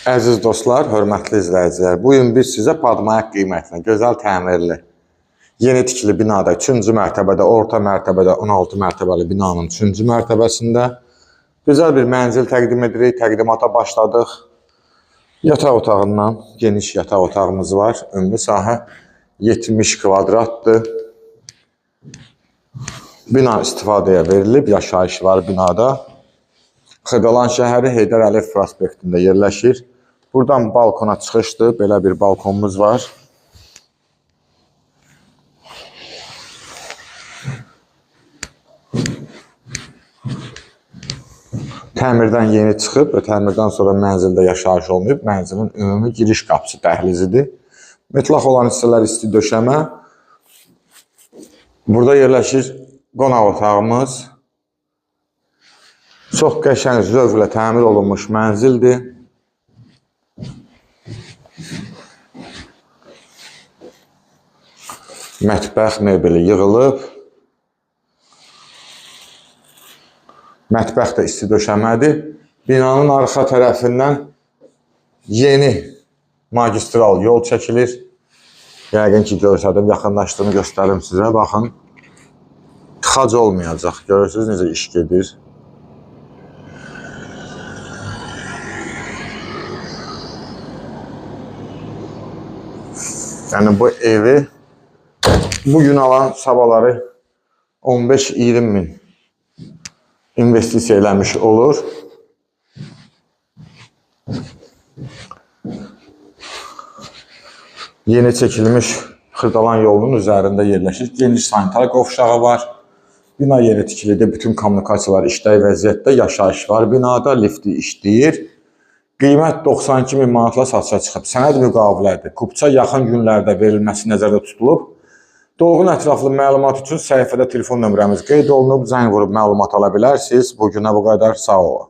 Əziz dostlar, hörmətli izləyicilər, bu gün biz sizə Padmayak qiymətinə gözəl təmirli, yeni tikili binada 3-cü mərtəbədə, orta mərtəbədə, 16 mərtəbəli binanın 3-cü mərtəbəsində gözəl bir mənzil təqdim edirik. Təqdimata başladıq. Yataq otağından geniş yataq otağımız var. Ümumi sahə 70 kvadratdır. Bina istifadəyə verilib, yaşayış var binada. Xırdalan şəhəri Heydər Əliyev prospektində yerləşir. Buradan balkona çıxışdır. Belə bir balkonumuz var. Təmirdən yeni çıxıb və təmirdən sonra mənzildə yaşayış olmayıb. Mənzilin ümumi giriş qapısı dəhlizidir. Metlaq olan hissələr isti döşəmə. Burada yerləşir qonaq otağımız. Çox qəşəng zövqlə təmir olunmuş mənzildir. Mətbəx mebeli yığılıb. Mətbəx də isti döşəmədir. Binanın arxa tərəfindən yeni magistral yol çəkilir. Yəqin ki, görsədim, yaxınlaşdığını göstərim sizə. Baxın, tıxac olmayacaq. Görürsünüz necə iş gedir. Yəni bu evi bugün alan sabahları 15-20 min investisiya eləmiş olur. Yeni çəkilmiş Xırdalan yolunun üzərində yerləşir. Geniş sanitar qovşağı var. Bina yeni tikilidir. Bütün kommunikasiyalar işlək vəziyyətdə. Yaşayış var binada. Lifti işləyir. Qiymət 92 min manatla satışa çıxıb. Sənəd müqavilədir. Kupça yaxın günlərdə verilməsi nəzərdə tutulub. Dolğun ətraflı məlumat üçün səhifədə telefon nömrəmiz qeyd olunub. Zəng vurub məlumat ala bilərsiniz. Bu günə bu qədər. Sağ olun.